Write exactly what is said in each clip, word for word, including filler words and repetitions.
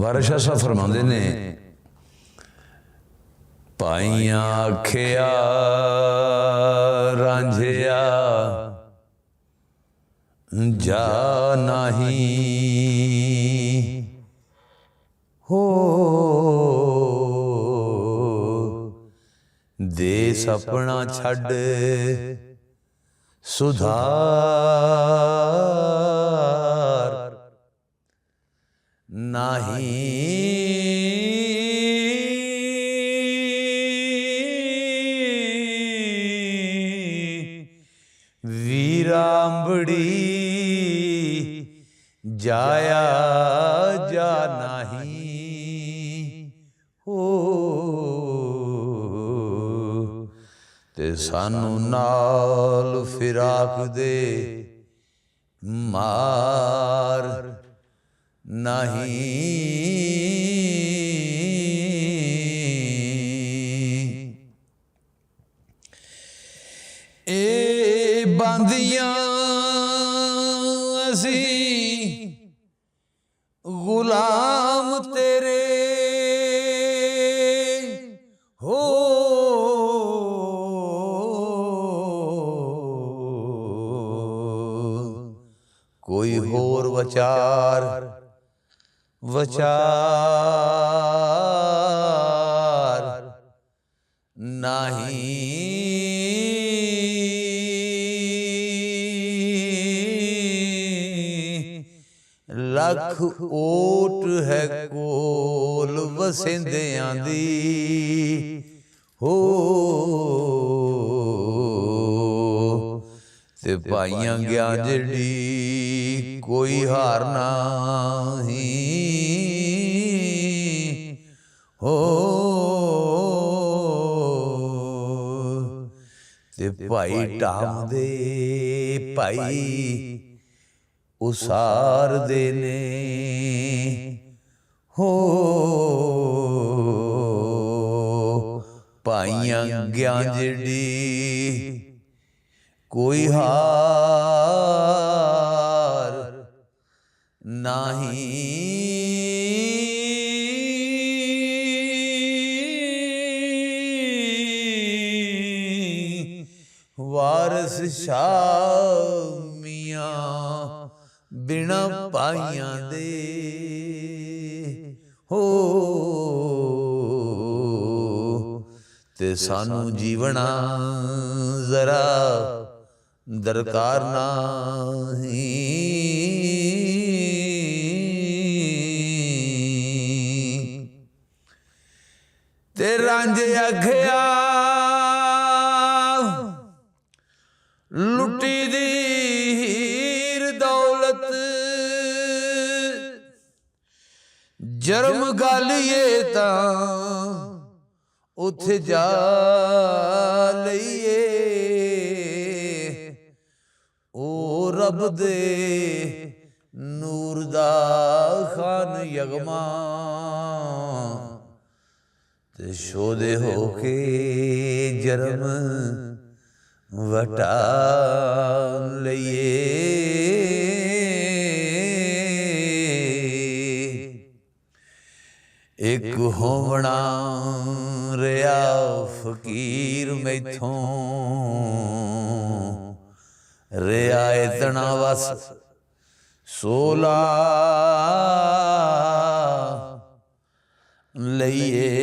وارث شاہ صاحب فرماندے نے، پائیاں آکھیا رانجھیا جا نہیں ہو، دیس اپنا چھڈ سدھار نہیں۔ ویرامبڑی جایا جا نہیں ہو، تے سانو نال فراق دے مار نہیں۔ اے باندیاں اسی غلام تیرے ہو، کوئی ہور وچار وچار نہیں۔ لکھ اوٹ ہے کول وسیندیاں دی ہو، تے پائیاں گیاں جڑی کوئی ہار نہیں ہو۔ تے بھائی ٹام دے بھائی اسار دے نے ہو، پائیاں گیاں جڑی کوئی ہار نہیں۔ وارث شاہ میاں بنا پائیاں دے ہو، تے سانو جیونا ذرا درکار نہ ہی۔ تے رانجھے آکھیا، لٹی دی ہیر دولت، جرم گالیے تاں اتھے جا لئیے۔ او رب دے نور دا خان یغما، تے شودے ہو کے جرم وٹا لئیے۔ اک ہوونا ریا فقیر میتھوں، ریا اتنا وس سولا لئیے۔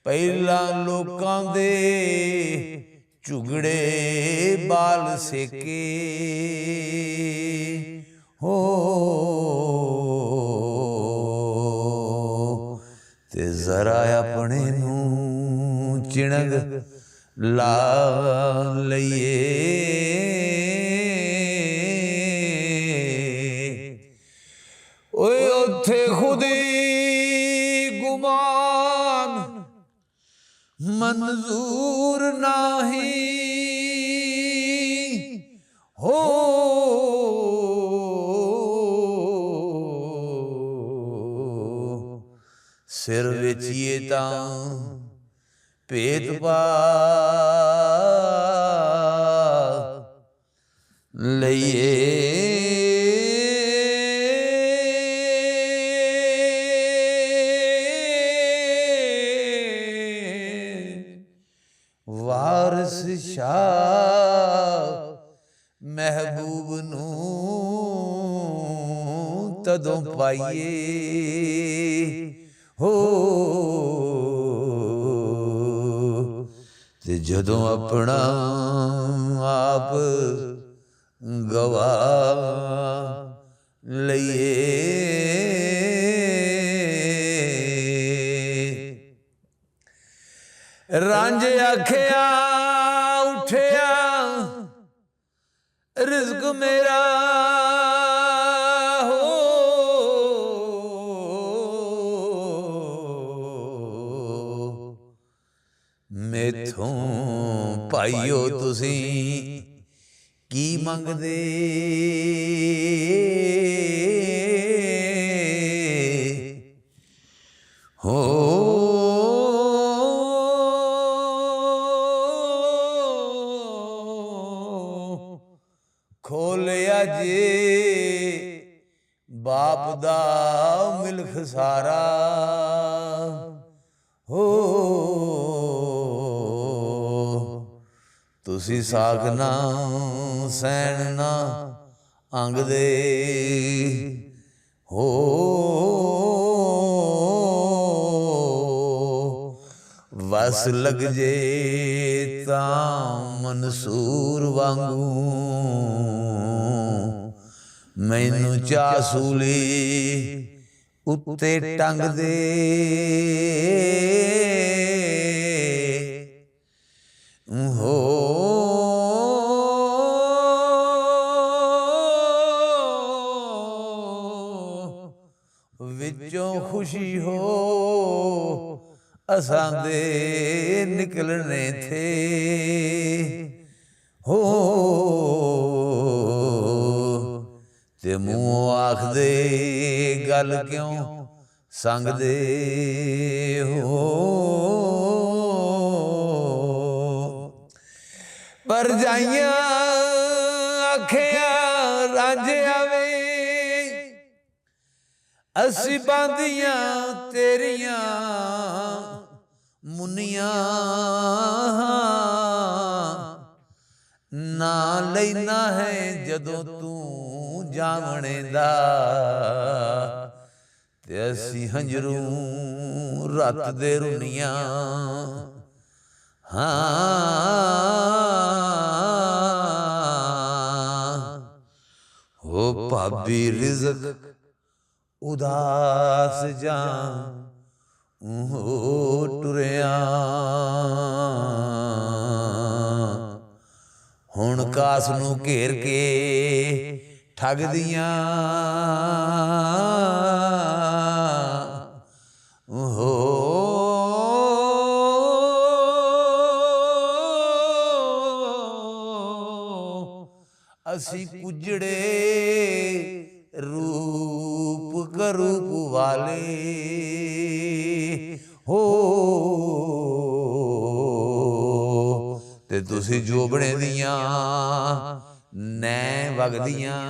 پہلاں لوکاں دے جھگڑے بال سیکے ہو، تے ذرا اپنے نوں چنگ لا لئیے۔ اوئے اتھے خودی گمان منظور ناہی ہو، سر وچ یہ تاں پیت پا لئیے۔ وارث شاہ محبوب نوں تدوں پائیے ہو، تے جدوں اپنا آپ گوا لئیے۔ رانجھے آکھیا اٹھیا رزق میرا ہو، میتھوں پائیو تسی کی منگدے ہو؟ کھولیا جے باپ دا ملک سارا ہو، تسی ساکھ نہ سہن نہ انگ دے ہو۔ وس لگ جے تاں منصور وانگوں، مینوں چا سولی اتے ٹنگ دے ہو۔ وچوں خوشی ہو اساں دے نکلنے تھے ہو، تے منہ آکھ دے گل کیوں سنگ دے ہو؟ پر جائیاں آکھیا رانجھے آویں، اسی باندیاں تیریاں منیاں نہ لینا ہے جدوں توں جاونے دا، تے اسی ہنجروں رت دے رنیاں ہاں۔ ہو بھابی رزق اداس جاں ہو ٹریاں۔ ہن کاس نوں گھیر کے ٹھگ دیاں ہو۔ اسی کجڑے روپ کروپ والے ہو، تے تسی جوبنے دیاں نیں وگدیاں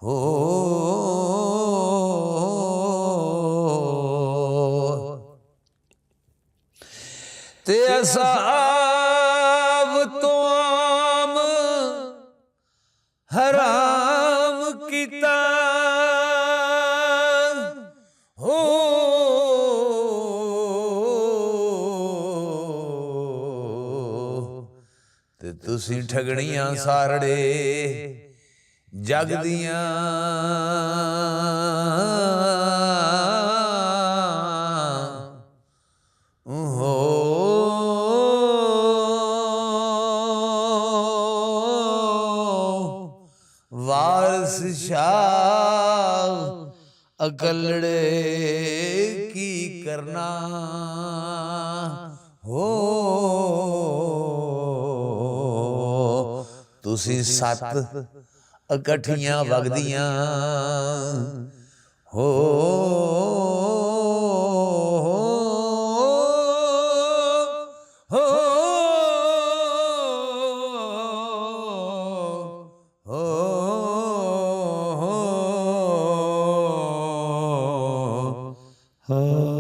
ہو۔ تے اصحاب تو عام حرام کیتا ہو۔ تے تسی ٹھگڑیاں سارڑے جگ دیاں ہو۔ وارث شاہ اکلڑے کی کرنا ہو۔ تسی ست اکٹھیاں وگدیاں ہو، ہو، ہو۔ ہو، ہو، ہو۔